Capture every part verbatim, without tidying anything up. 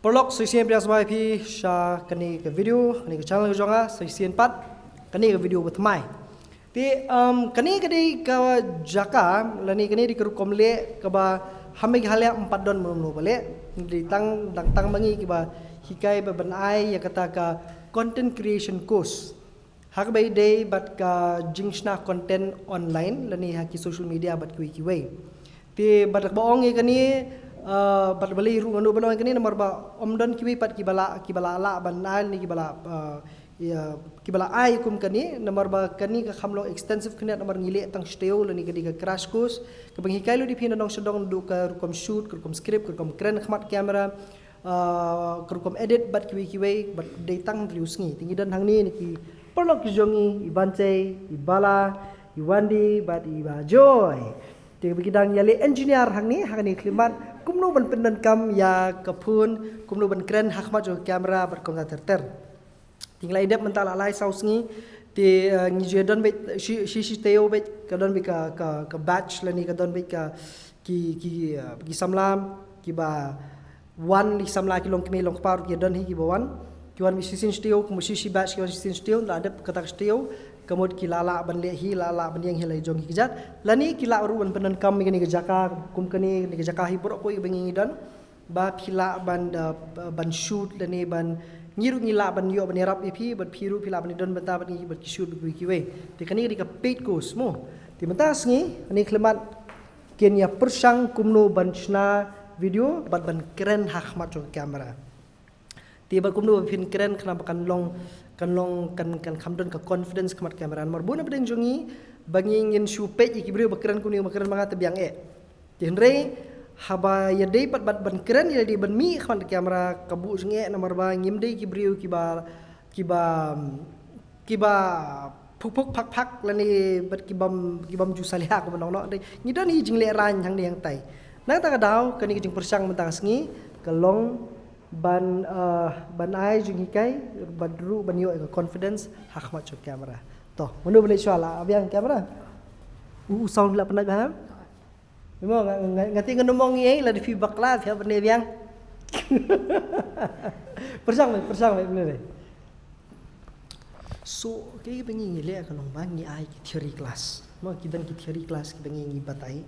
Paralok, sa shisien pdiang sngewbha ïa phi sha kane ka video, kane ka channel ka jong nga, sa shisien pat kane ka video ba thymmai. Te, um, kane ka dei ka jaka, lane kane dei ka rukom leh kaba ha Meghalaya ym pat don mano mano ba leh. Dei tang, dang tang ma ngi kiba hikai ba ban ai ïa kata ka content creation course. Ha kaba ïadei bad ka jingshna content online lane ha ki social media bad kiwei kiwei. Te bad kaba ong ïa kane, uh, bad balei ruh nga ong ban ong ïa kane namar ba ym don kiwei pat kiba la, kiba la lah ban ai lane kiba la, uh, ïa, kiba la ai kum kane, namar ba kane ka kham long extensive khyndiat namar ngi leh tang shi taïew lane ka dei ka crash course kaba ngi hikai lut ïa phi na nongshong shnong, naduh ka rukom shoot, ka rukom script, ka rukom kren ha khmat camera, ah, ka rukom edit bad kiwei kiwei, bad dei tang hynriew sngi. Te ngi don hangne na ki paralok ki jong ngi, i Banchei, i Bala, i Wandi bad i Bah Joy. Te ba ki dang ïaleh engineer hangne ha kane ka khyllipmat, kumno ban pyndonkam ïa ka phone, kumno ban kren ha khmat jong ka camera bad kumta ter ter. Te ngi la ïadep mynta la lai saw sngi. Te, eh, ngi ju ïadon beit shi, shi, shi taïew beit, ka don beit ka, ka, ka batch lane ka don beit ka ki, ki, eh, ki samla kiba wan, ki samla ki longkmie longkpa ruh ki don hi kiba wan. Ki wan beit shisien shi taïew, kumba shi, shi batch ki wan shisien shi taïew, la dep kata ka shi taïew, ka mut ki la lah ban leh hi, la lah ban ïeng hi la jong ki kjat. Lane ki lah ruh ban pyndonkam ïa kane ka jaka, kum kane, kane ka jaka hi baroh kawei ba ngi ngi don. Ba phi lah ban, uh, ban shoot lane ban, ngi ruh ngi lah ban ïoh ban ïarap ïa phi, bad phi ruh phi lah ban don bynta bad ngi bad ki shoot bad kiwei kiwei. Te kane ka dei ka paid course mo. Te mynta sngi, kane ka khyllipmat kin ïa pyrshang kumno ban shna video bad ban kren ha khmat jong ka camera. Te bad kumno ba phin kren khnang ba kan long, kan long, kan, kan kham don ka confidence khmat camera. Namar bun na pdeng jong ngi, ba ngi ngin shu peit ïa ki briew ba kren kumne ba kren ma nga te biang eh. Te hynrei, haba ïadei pat bad ban kren ïa lade ban mih khmat camera ka buh jingeh namar ba ngim dei ki briew kiba, kiba, kiba phuk phuk phak phak lane bad kibym, kibym ju salia kumba nong noh. Dei, ngi don hi jingleh rain hangne hangtai. Nangta ka daw, kane ka jingpyrshang mynta ka sngi, ka long ban, eh, ban ai jinghikai, bad ruh ban ïoh ïa ka confidence ha khmat jong camera. To, mano ba leit shuwa la, biang camera. U, u sound la pynlait ba ha? Mo, nga, nga, nga tip ngan ym ong ei, lada phi bakla, phi hap ban leh biang. Pyrshang beit, pyrshang beit, balei? So, kaei kaba ngi ngi leh ka long ba ngi ai ki theory class. Mo, ki don ki theory class kiba ngi ngi batai.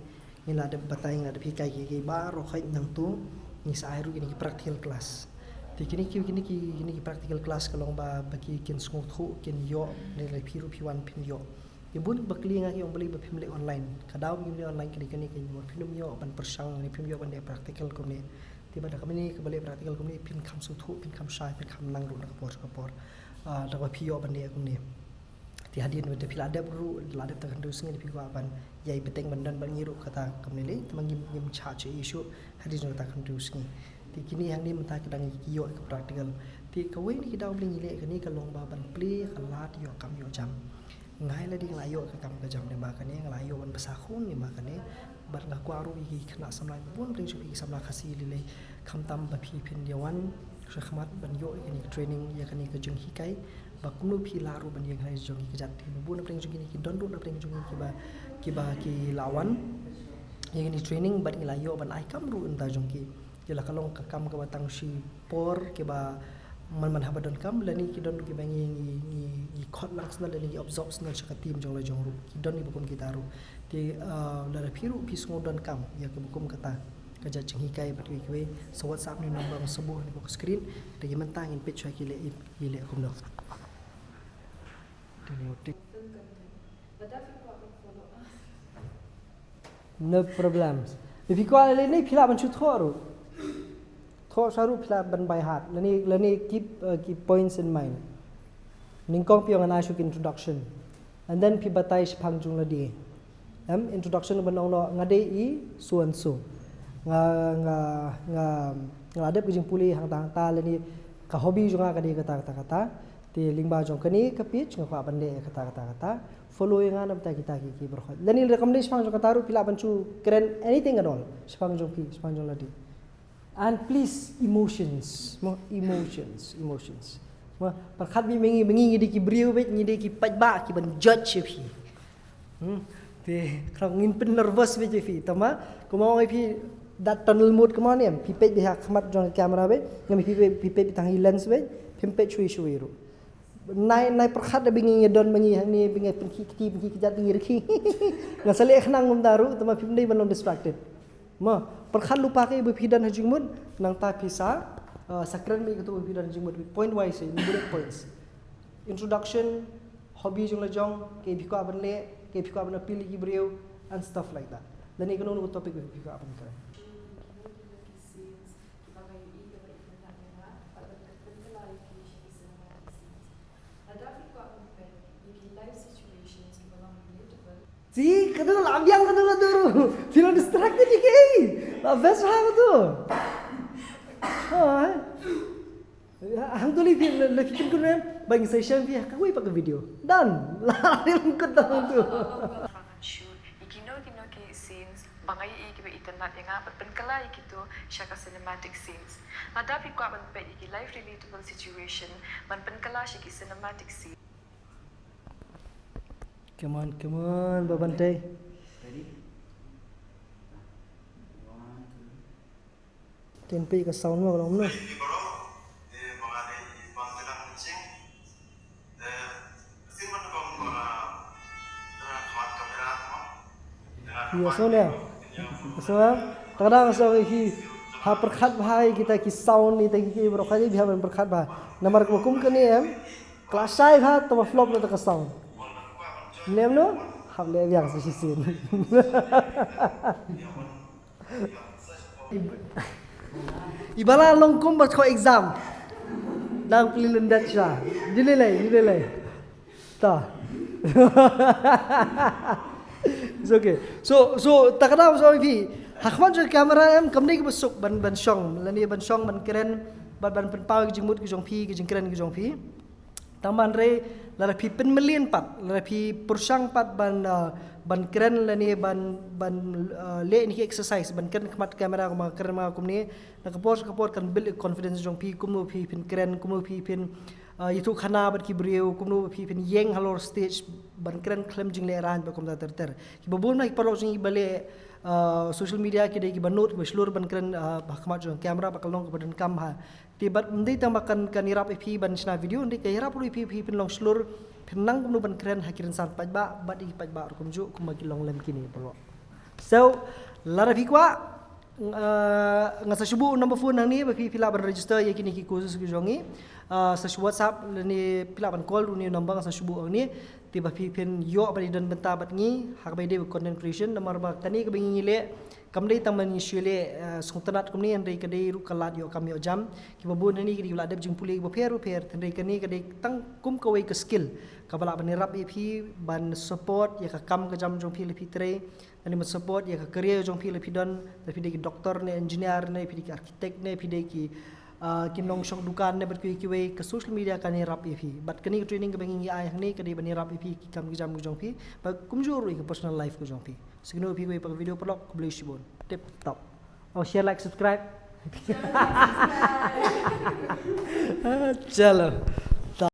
Ngi la dep batai, ngi la dep hikai ki, ki baroh khoit, nangta ngi sa ai ruh kine ki practical class. Te kine ki, kine ki, kine ki practical class ka long ba, ba ki kin sngewthuh, kin ïoh, ne lada phi ruh phi wan phin ïoh. Ki bun ba kylli nga ki ong balei ba phim leh online. Ka daw ba ngim leh online ka dei kane, ka dei ba phin ym ïoh ban pyrshang ne phim ïoh ban leh practical kumne. Te bad da kumne kaba leh practical kumne phin kham sngewthuh, phin kham shai, phin kham nang ruh na ka por sha ka por. Ah, da kaba phi ïoh ban leh kumne. Te hadien ba da phi la dep ruh, la dep tang hynriew sngi da phi kwah ban ïai bteng ban don bad ngi ruh kata kumne lei. Te ma ngim, ngim shah shuh ïa shuh hadien jong kata ka hynriew sngi. Te kine hangne mynta ki dang ïoh ka practical. Te kawei na ki daw ba ngi leh kane ka long ba ban plie ka lad ïoh kam ïoh jam. Nga ïa lade nga la ïoh ka kam ka jam lyngba kane, nga la ïoh ban bsa khun lyngba kane. Bad nga kwah ruh ïa ki khynnah samla bun pdeng jong phi ki samla Khasi lei lei, khamtam ba phi phin ïa wan sha khmat ban ïoh ïa kane ka training, ïa kane ka jinghikai ba kumno phi lah ruh ban ïeng ha la jong ki kjat. Te bun na pdeng jong kine ki don ruh na pdeng jong ki kiba, kiba ki la wan ïa kane training bad ngi la ïoh ban ai kam ruh ynda jong ki. Ki la ka long ka kam kaba tang shi por kiba man man haba don kam, lane ki don ruh kiba ngi, ngi, ngi, ngi khot lang sngewbha lane ngi absorb sngewbha sha ka team jong la jong ruh. Ki don kiba kum kita ruh. Te, ah, lada phi ruh phi sngew don kam ïa kiba kum kata ka jait jinghikai bad kiwei kiwei, sa WhatsApp ne number sa buh ne ka screen. Te ki mynta ngin peit shuwa ki leh, ki leh kumno. No problems. If phi kwah leh ne phi lah ban shu thoh ruh. Thoh sha ruh phi lah ban by heart. Lane, lane keep, uh, keep points in mind. Nyngkong phi ong ngan ai shuh ki introduction. And then phi batai shaphang jong lade. Em, introduction ban ong noh nga dei i so and so. Nga, nga, nga, nga la dep ka jingpule hangta hangta lane ka hobby jong nga ka dei kata kata kata. Te lyngba jong kane ka page nga kwah ban leh kata kata kata. Follow ïa nga na bynta kita ki, ki baroh. Lane lada kam dei shaphang jong kata ruh phi lah ban shu kren anything at all. Shaphang jong phi, shaphang jong lade. And please, emotions. Mo, emotions, emotions. Mo, pyrkhat beit ma ngi, ma ngi ngi dei ki briew beit, ngi dei ki paidbah kiban judge ïa phi. Hmm. Te, khnang ngin pyn nervous beit ïa phi. Tangba, kumba ong ïa phi, That tunnel mode kumne em, phi peit beit ha khmat jong camera beit, ngam phi peit, phi peit beit tang i lens beit, phim peit shuh shuh ruh. Nai, nai pyrkhat da ba ngi don ba ngi hangne ba ngi pynkhih kti pynkhih kjat ba ngi rkhie. Nga sa leh khnang kumta ruh, tangba phim dei ban long distracted. Mo, pyrkhat lypa kaei ba phi don ha jingmut, nangta phi sa, uh, sa kren beit kato ba phi don ha jingmut, point wise, in bullet points. Introduction, hobby jong la jong, kaei phi kwah ban leh, kaei phi kwah ban appeal ïa ki briew, and stuff like that. Lane kano kano ka topic ba phi kwah ban kren. Si, kato la biang kato kato. Phi la distracted ïa kaei. La best ha kato. Ha. Hangto lei phi, lei phi pynkup ne em, ba ngi sa ïashem phi ha kawei pat ka video. Done. La rim kut da hangto. Ba ngan shu ïa kino kino ki scenes ba nga ïohi kiba itynnad ïa nga, ban pynkylla ïa kito sha ka cinematic scenes. Lada phi kwah ban peit ïa ki life relatable situation, ban pynkylla sha ki cinematic scenes. Come on, come on, Bah Bantei. Ready? One, two. Kin peit ka sound mo ka long kumno. Ïa, sound ïa. Ka sound ïa. Ta ka dang sound hi. Ha pyrkhat bha ïa kita ki sound ïa kita ki ki baroh kane bha ban pyrkhat bha. Namar ka kum kane em. Ka la shai bha, tangba flop na ta ka sound. Lem no? Hap leh biang sa shisien. I ba la long kum ba ko exam. Dang pli lyndet sha. Di lei lei, di lei lei. Ta. It's okay. So, so, ta ka dang so phi. Ha khmat jong camera em kam dei kaba suk ban, ban shong. Lane ban shong, ban kren, ban, ban pynpaw ki jingmut ki jong phi, ki jingkren ki jong phi. Tang ban re, lada phi pynmlien pat, lada phi pyrshang pat ban, uh, ban kren lane ban, ban, uh, leh ïa ki exercise, ban kren khmat camera kumba kren ma kumne, na ka por sha ka por kan build confidence jong phi, kumno phi phin kren, kumno phi phin, uh, ïathuh khana bad ki briew, kumno phi phin ïeng halor stage, ban kren khlem jingleh rain bad kumta ter ter. Kiba bun na ki paralok jong ngi ba leh, uh, social media ki dei kiba nud, kiba shlur ban kren, uh, ha khmat jong camera, ba ka long kaba donkam ha. Te bad ym dei tang ba kan, kan ïarap ïa phi ban shna video, ym dei, ka ïarap ruh ïa phi, phi phin long shlur, phin nang kumno ban kren ha ki rynsan paidbah, bad ïa ki paidbah ruh kumjuh, kumba ki long lem kine baroh. So, lada phi kwah, uh, nga sa shu buh number phone hangne, ba phi, phi lah ban register ïa kine ki courses ki jong ngi. Uh, sa shu WhatsApp, lane phi lah ban call ruh ïa une u number nga sa shu buh hangne. Te ba phi phin ïoh ban ïadon bynta bad ngi, ha kaba ïadei bad content creation, namar ba kane kaba ngi leh, kam dei tang ban ngi shu leh, eh, sngewtynnat kumne, hynrei ka dei ruh ka lad ïoh kam ïoh jam. Kiba bun hangne ki dei kiba la dep jingpule kiba pher bapher, hynrei kane ka dei tang kum kawei ka skill kaba lah ban ïarap ïa phi ban support ïa ka kam ka jam jong phi lada phi trei, lane ban support ïa ka career jong phi lada phi don, lada phi dei ki doctor ne engineer ne phi dei ki architect ne phi dei ki, ah, ki nongshong dukan ne bad kiwei kiwei, ka social media kan ïarap ïa phi. Bad kane ka training kaba ngi ai hangne ka dei ban ïarap ïa phi ki kam ki jam ki jong phi, bad kumjuh ruh ïa ka personal life ka jong phi. Sa kino phi kawei pat ka video paralok, khublei shibun. Tip top. Oh, share, like, subscribe. Chalo.